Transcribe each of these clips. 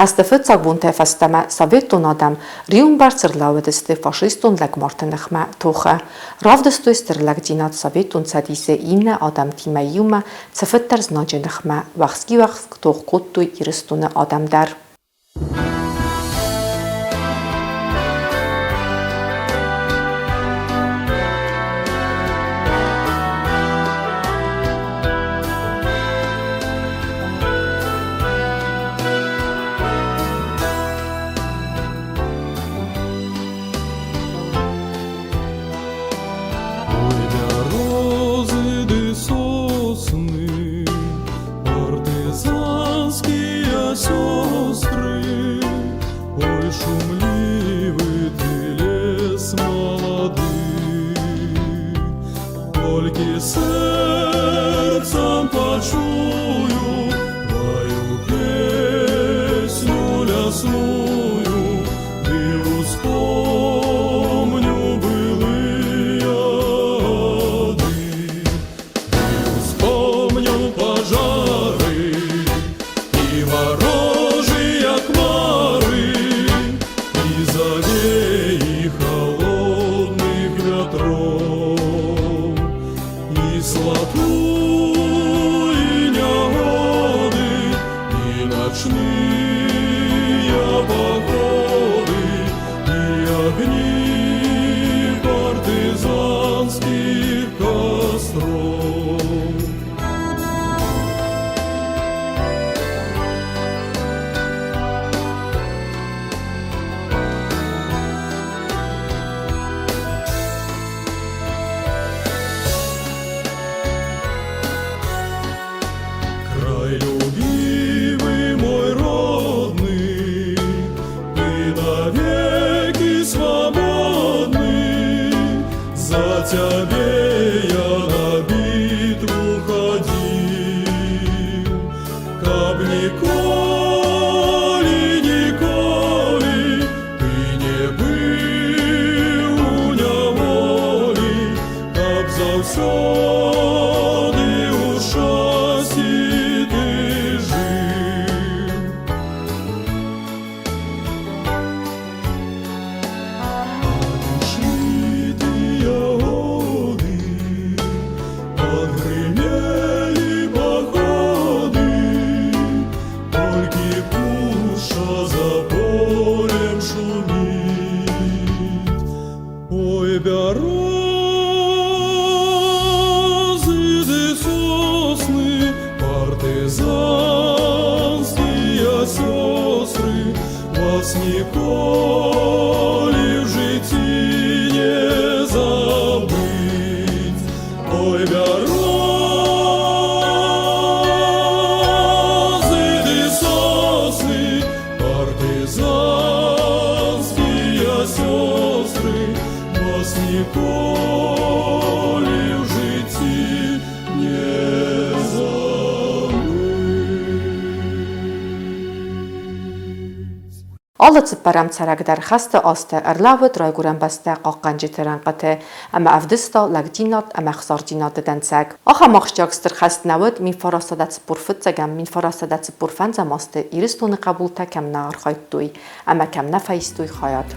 Хӕсты фыццаг бонтӕй фӕстӕмӕ советон адӕм риуымбӕрц ӕрлӕууыдысты фашистон лӕгмарты ныхмӕ тохы. Равдыстой стыр лӕгдзинад Советон Цӕдисы иннӕ адӕмтимӕ иумӕ цыфыддӕр знаджы ныхмӕ уӕхски-уӕхск тох кодтой Ирыстоны адӕм дӕр. Ой, бярозы ды сосны, партизанские сестры, Ой, шумливый ты лес молодый, Только сердцем почую Твою песню лясную, Ты успомню былые годы, Ты успомню пожары И ворожие хмары, И завеи холодных ветров, И слоту, и негоды, И ночные походы, И огни партизанских костров. Край любимый мой родный, Ты навеки свободный, За тебе я на битву ходил. Каб ніколи, ніколи Ты не быў у няволі, Каб заўсёды ў шчасці ты жыў. Пайшлі тыя годы, Адгрымелі паходы, Толькі пушча за полем шуміць. Ой, бярозы ды сосны, партызанскія сёстры, Вас ніколі ў жыцці не забыць. Ой, бярозы ды сосны, партызанскія сёстры, Вас ніколі ў жыцці не забыць. Алы цыппӕрӕм цӕрӕг дӕр хӕсты азты ӕрлӕууыд Райгуырӕн бӕстӕ хъахъхъӕнджыты рӕнхъыты ӕмӕ ӕвдыста лӕгдзинад ӕмӕ ӕхсардзинады дӕнцӕг. Ахӕм ахсджиаг стыр хӕст нӕ уыд 1945 1945 азты Ирыстоны хъӕбултӕ кӕм нӕ архайдтой ӕмӕ кӕм нӕ фӕистой хайад.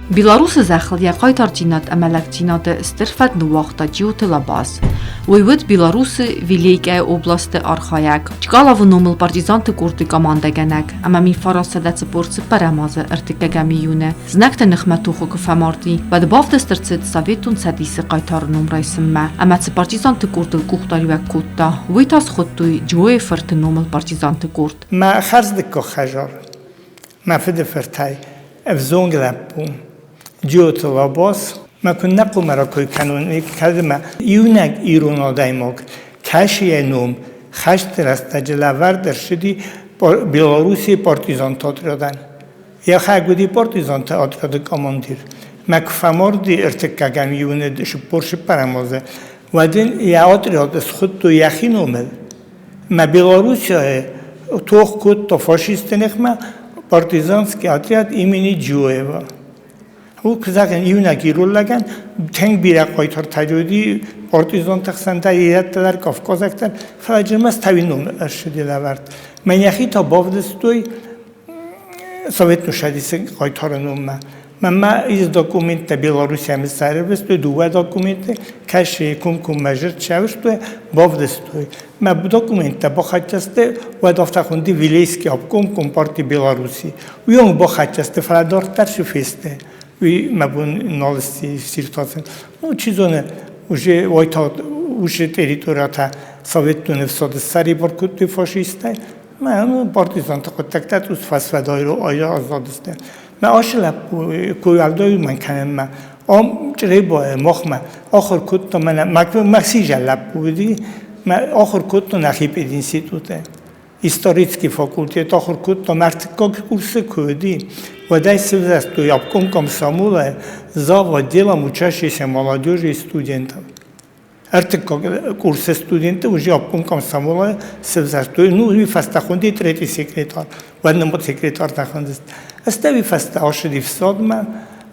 Беларусы зӕххыл йӕ хъайтардзинад ӕмӕ лӕгдзинады стыр фӕд ныууагъта Джиоты Лабаз. Уый уыд Беларусы Вилейкӕйы областы архайӕг, Чкаловы номыл партизанты къорды командӕгӕнӕг ӕмӕ 1944 азы ӕртыккӕгӕм июны знӕгты ныхмӕ тохы куы фӕмарди, уӕд бавдыст ӕрцыд Советон Цӕдисы хъайтары ном райсынмӕ ӕмӕ цы партизанты къордыл къухдариуӕг кодта, уый та схуыдтой Джиойы фырты номыл партизанты къорд. Мӕ хӕрздыккаг хӕзар, мӕ фыды фыртӕй ӕвзонг лӕппу Джиоты Лабос мӕ куыннӕ хъуамӕ ракой кӕнон, кӕд мӕ иунӕг ирон адӕймаг кӕсы йӕ ном хӕсты рӕстӕджы лӕвӕрд ӕрцыди Белоруссийы партизанты отрядӕн. Йӕхӕг уыди партизанты отряды командир. Мӕ куы фӕмарди ӕртыккӕгӕм июны 44 азы, уӕд ын йӕ отряд схуыдтой йӕхи номыл. Мӕ Белоруссияйы тох кодта фашистты ныхмӕ партизанский отряд имени Джиоева. Уый куы зӕгъын, иунӕг ирон лӕгӕн тынг бирӕ хъайтартӕ уыди партизанты хсӕн дӕр, ирӕттӕ дӕр, кавказӕгтӕ дӕр, фӕлӕ ӕрмӕст тауи ном ӕрцыди лӕвӕрд. Мӕн йӕхи та бавдыстой. Советон Цӕдисы хъайтары номмӕ. Мӕнмӕ ис документтӕ Белоруссийӕ сӕрвыстой, дыууӕ документы, кӕцы комкоммӕ зырд сӕвӕрдтой, бавдыстой. Мӕ документтӕ бахӕццӕ сты, уӕд афтӕ хуынди Вилейский обком Компартии Беларуси. Уый онг бахӕццӕ сты, фӕлӕ дарддӕр цы фесты, уый мӕ бон нал сси сиртасын. Ну, чи зоны, уже уайтагъд уыцы территориятӕ Советон ӕфсады ссӕрибар кодтой фашисттӕй. Мӕ ну, партизанты хъуыддӕгтӕ цъус фӕсвӕдӕй аззадысты. Мӕ ацы лӕппу куы уӕлдай уымӕн кӕнынмӕ, ам Чъребайы махмӕ ахуыр кодта мӕнӕ Максижа лӕппу уыди, мӕ ахуыр кодта нӕхи пединституты. Исторический факультет ахуыр кодтам ӕртыккаг курсы куы уыди, уӕд ӕй сывзӕрстой обком комсомола зав. Отделом учащейся молодежи и студентов. Ӕртыккаг курсы студентты уже обком комсомола сывзӕрстой. Ну, уый фӕстӕ хуынди третий секретарь, уӕд нымад секретарь та хуындысты. Стӕй уый фӕстӕ ацыди ФСОД-мӕ,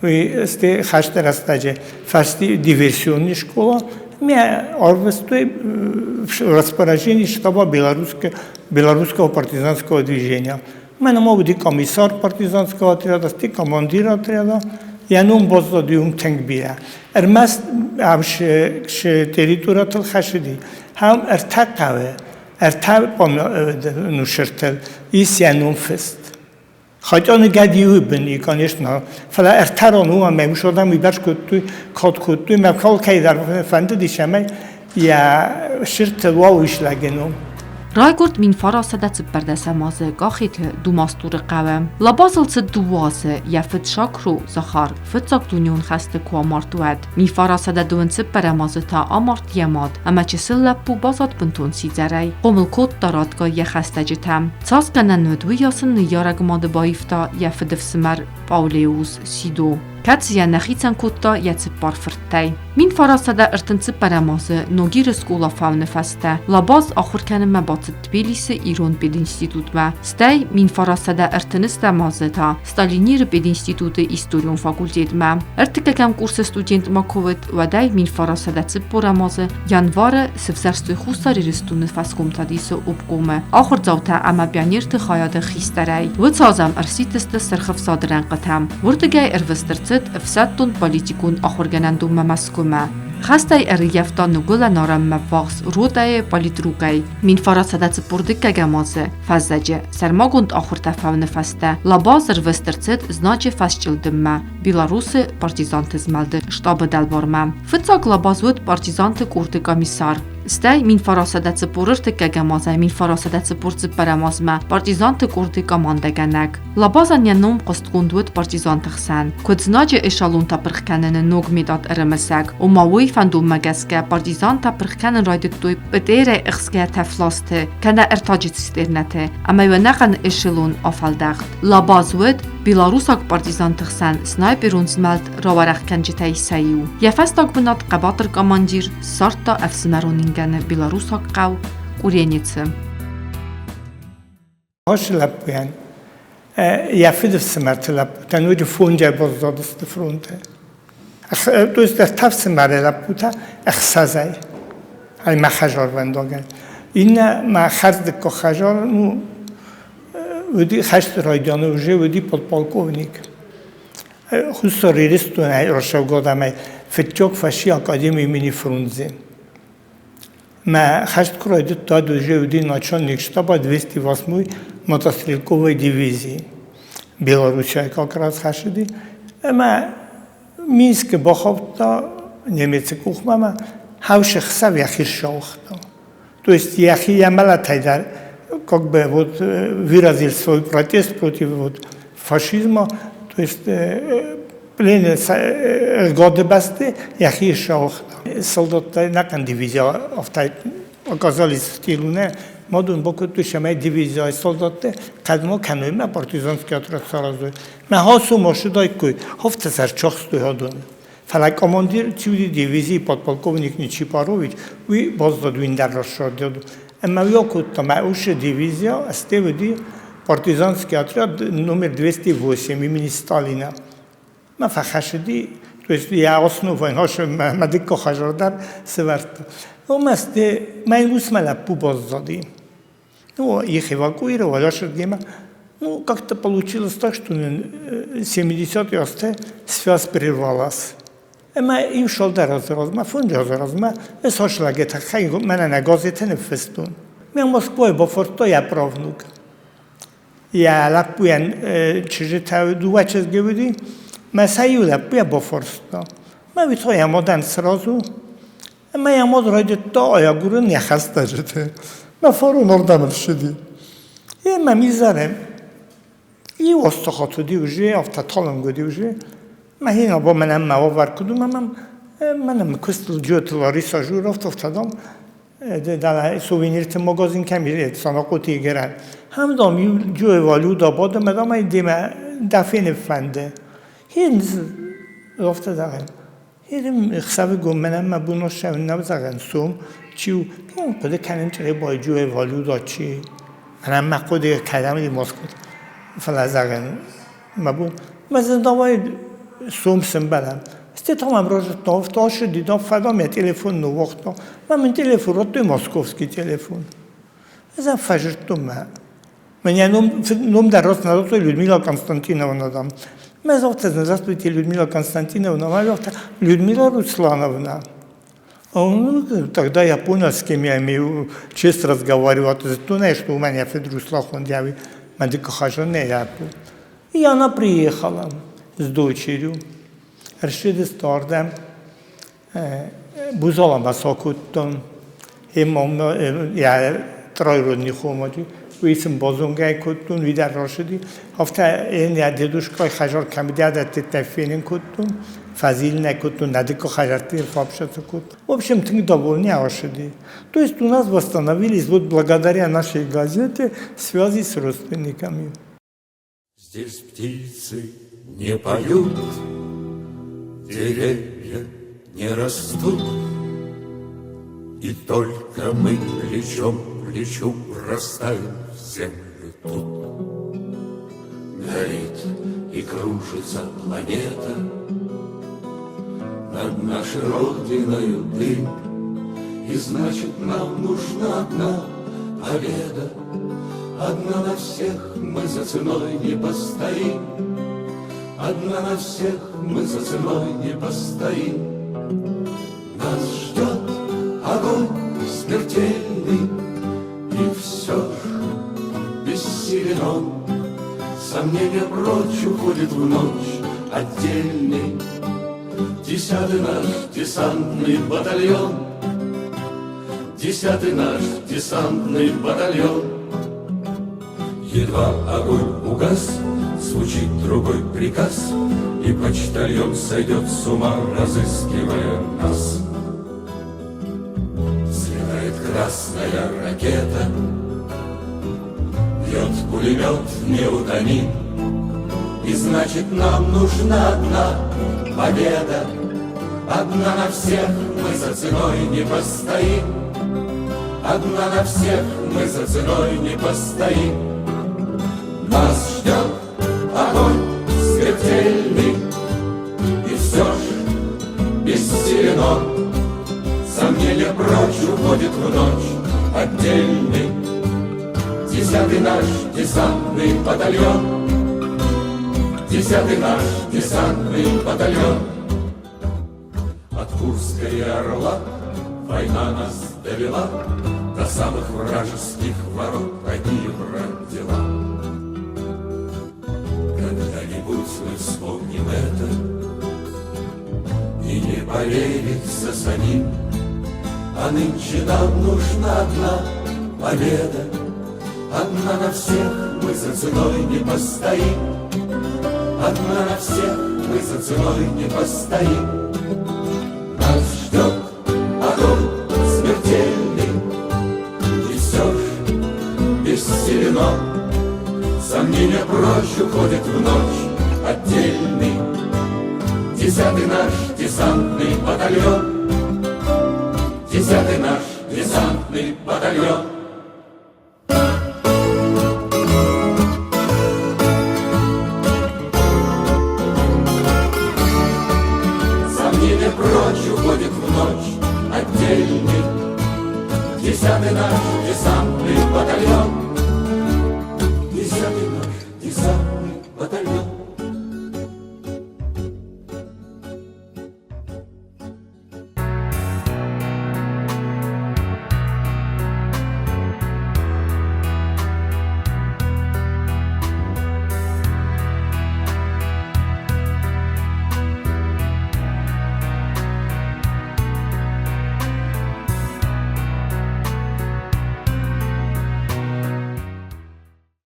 уый стӕй хӕсты рӕстӕджы фӕсти диверсионный школа. Меня арвыстой в распоряжение штаба белорусского партизанского движения. Мӕнӕ ма уыди комиссар партизанского отряда, стӕй командир отряда. Йӕ ном баззади уым тынг бирӕ. Ӕрмӕст ам территориятыл хӕцыди. Ам ӕртӕ хъӕуы, ӕртӕ нусыртыл ис йӕ ном фыст. Хотя гӕдиуы бын и, конечно, фӕлӕ ӕртӕрон у ӕмӕ ус адӕм уыйбӕрц кодтой, кад кодтой, мӕ кӕйдӕр фӕндыдис ӕмӕ йӕ сырдтыл уал ис лӕджы ном. Райгуырд 1914 азы Къахеты Думастуры хъӕуы. Лабазыл цыд дыууӕ азы, йӕ фыд Шакру, Захар, Фыццаг дунеон хӕсты куы амард, уӕд. 1924 азы та амард йӕ мад, ӕмӕ чысыл лӕппу баззад бынтон сидзӕрӕй. Хъомыл кодта радгай йӕ хӕстӕджытӕм. Цас гӕнӕн уыд, уыйас ын ныййарӕг мады баивта йӕ фыдыфсымӕр Пъаулеус Сидо, кӕцыйӕ нӕ хицӕн кодта йӕ цыппар фырттӕй. 1934 азы Ногиры скъола фӕуыны фӕстӕ Лабаз ахуыр кӕнынмӕ бацыд Тбилисы ирон пединститутмӕ, стӕй 1930 азы та Сталиниры пединституты историон факультетмӕ. Ӕртыккӕгӕм курсы студент ма куы уыд, уӕдӕй 1940 азы январы сывзӕрстой Хуссар Ирыстоны фӕскомцӕдисы обкомы ахуырдзаутӕ ӕмӕ пионерты хайады хистӕрӕй. Уыцы азӕм ӕрсидтысты Сырх ӕфсады рӕнхъытӕм. Уырдыгӕй ӕрвыст ӕрцыд ӕфсӕддон-политикон ахуыргӕнӕндонмӕ Мӕскуымӕ. Хӕстӕй ӕрыййӕфта Ныгуылӕн арӕнмӕ ввахс ротӕйы политрукӕй. 1942 азы фӕззӕджы сӕрмагонд ахуыртӕ фӕуыны фӕстӕ Лабаз ӕрвыст ӕрцыд знаджы фӕсчъылдыммӕ Беларусы партизанты змӕлды штабы дӕлбармӕ. Фыццаг Лабаз уыд партизанты къорды комиссар. Стӕй 1943 азӕй 1944 азмӕ партизанты къорды командӕгӕнӕг. Лабазӕн йӕ ном хъуыстгонд уыд партизанты хсӕн. Куыд знаджы эшелонтӕ пырх кӕныны ног метод ӕрымысӕг, ома уый фӕндонмӕ гӕсгӕ партизантӕ пырх кӕнын райдыдтой ПТР-ӕй ӕхсгӕ тӕфласты кӕнӕ ӕртаджы цистернӕты, ӕмӕ ӕнӕхъӕн эшелон афӕлдӕхт. Лабаз уыд белорусаг партизанты хсӕн снайперон змӕлд рауӕрӕхгӕнджытӕй сӕ иу. Йӕ фӕстаг бынат хъӕбатыр командир ссардта ӕфсымӕрон ингӕны белорусаг хъӕу Къуреницы. Ацы лӕппуйӕн йӕ фыдыфсымӕрты лӕппутӕ ноджы фондзӕй баззадысты фронты. То есть ӕртӕ фсымӕры лӕппутӕ ӕхсӕзӕй, ай мӕ хӕзарвӕндагӕй. Иннӕ мӕ хӕрздыккаг хӕзар, ну, уыди хӕсты райдианы уже уыди подполковник. Хуссар Ирыстонӕй рацӕугӕ адӕмӕй фыццаг фӕци академи имени Фрунзе. Мӕ хӕст куы райдыдта, уже уыди начальник штаба 208-й мотострелковой дивизии. Белоруссияй как раз хӕцыди. Ӕмӕ Минскы бахаудта немецы къухмӕ ӕмӕ хӕусы хсӕв йӕхи ссауыгъта. То есть йӕхи йӕ мӕлӕтӕй дӕр как бы вот выразил свой протест против вот фашизма, то есть плены годы бӕсты йӕхи ссауыгъта. Солдаттӕ нӕхъӕн дивизия афтӕ оказались в тылу нӕ. Мадон бакодтой, цӕмӕй дивизияйы солдаттӕ кӕдмӕ кӕной мӕ партизанский отряд саразой. Мӕ хасу машидаиккой, хафтӕ сӕр чахстой адоны. Фӕлӕ командир чи уыди дивизийы подполковник Ничипарович, уый баззад уиндӕр рассардиад. Ӕмӕ уый акодта мӕ усы дивизия, сте уыди партизанский отряд номер 208 имени Сталина. Мӕ фӕхӕссыди, то есть йӕ основӕй мӕ дыккаг хӕзар дӕр сывӕрдта. Омӕ сте мӕ усмӕ лӕппу баззади. Ну, их эвакуировали, ошырдгемӕ. Ну, как-то получилось так, что 70-е азты связь прервалась. Ӕмӕ иу цалдӕр азы размӕ, фондз азы размӕ ысашлӕгетӕ мӕнӕ нӕ газеты ныффыстон. Мӕ Москвайы бафордта йӕ правнук. Йӕ лӕппуйӕн чызджытӕ дыууӕ чызги уыди, мӕ сӕ иу лӕппуйӕ бафарста. Мӕ уый та йӕ мадӕн сразу. Ӕмӕ йӕ мад райдыдта агурын йӕ хӕстӕджыты. Мӕ фарон ардӕм ӕрцыди. Ӕмӕ мизӕры иу астахат уыди уже, афтӕ талынг уыди уже. Мӕхи абон мӕнӕн мӕ уавӕр куыд у, мӕ мӕнӕн куыстыл Джиоты Лариса Журов афтӕ дам, сувенирты магазин кӕм ис, Санахъоты Игорӕн. Хам, дам, Джоева Люда бады, мӕ дам, ӕй демӕ дӕ фены фӕнды. Хин афтӕ зӕгъӕн. Ӕхсӕвыгон мӕнӕн мӕ бон ссӕуын нӕу зӕгъӕн сом, чи у, хъуыды кӕнын Чъребайы Джоева Люда чи. Мӕнӕн мӕ хъуыды кӕдӕм Москвы, фӕлӕ зӕгъӕн мӕ бон. Мӕ зӕрдӕ сом сӕмбӕлӕм. Стӕй та мӕм разыдта, ссыди, дам, фӕдам йӕ телефон ныууагъта. Мӕ мын телефон радтой, московский телефон. Ӕз ӕм фӕзырдтон мӕ. Меня ном, ном дӕр раст назвали Людмила Константиновна там. Меня зовут, здравствуйте, Людмила Константиновна. Меня зовут Людмила Руслановна. Ну, тогда я понял, с кем я имею честь разговаривать. Ты знаешь, что у меня Федор Руслан И она приехала с дочерью. Ӕрцыдысты Бузалама сакодтон. Йӕ троюродный хомади. Уый сын базонгӕ кодтон, уый дӕр рацыди. Афтӕ ын йӕ дедушкайы хӕдзар кӕмдӕриддӕр фенын кодтон, фӕзилынӕй кодтон, нӕ дыккаг хӕдзӕртты фӕпсӕты кодтон. В общем, тынг довольны ацыди. То есть у нас восстановились вот благодаря нашей газете связи с родственниками. Здесь птицы не поют, деревья не растут, И только мы плечом к плечу врастаем в землю тут. Горит и кружится планета, Над нашей Родиною дым, И значит, нам нужна одна победа, Одна на всех мы за ценой не постоим, Одна на всех мы за ценой не постоим. Нас ждет огонь смертельный, И все ж бессилен он. Сомнения прочь уходит в ночь отдельный. Десятый наш десантный батальон, Десятый наш десантный батальон. Едва огонь угас, звучит другой приказ, И почтальон сойдет с ума, разыскивая нас. Взлетает красная ракета, Бьет пулемет неутомим, И значит, нам нужна одна победа, Одна на всех мы за ценой не постоим, Одна на всех мы за ценой не постоим. Нас ждет огонь смертельный, И все ж бессилен он. Сомнения прочь уходит в ночь отдельный. Десятый наш десантный батальон, Десятый наш десантный батальон. От Курска и Орла война нас довела До самых вражеских ворот одни брат дела. Когда-нибудь мы вспомним это И не поверится самим, А нынче нам нужна одна победа, Одна на всех мы за ценой не постоим, Одна на всех мы за ценой не постоим. Нас ждет огонь смертельный, И все ж бессилен он. Сомнения прочь уходят в ночь отдельный. Десятый наш десантный батальон, Десятый наш десантный батальон.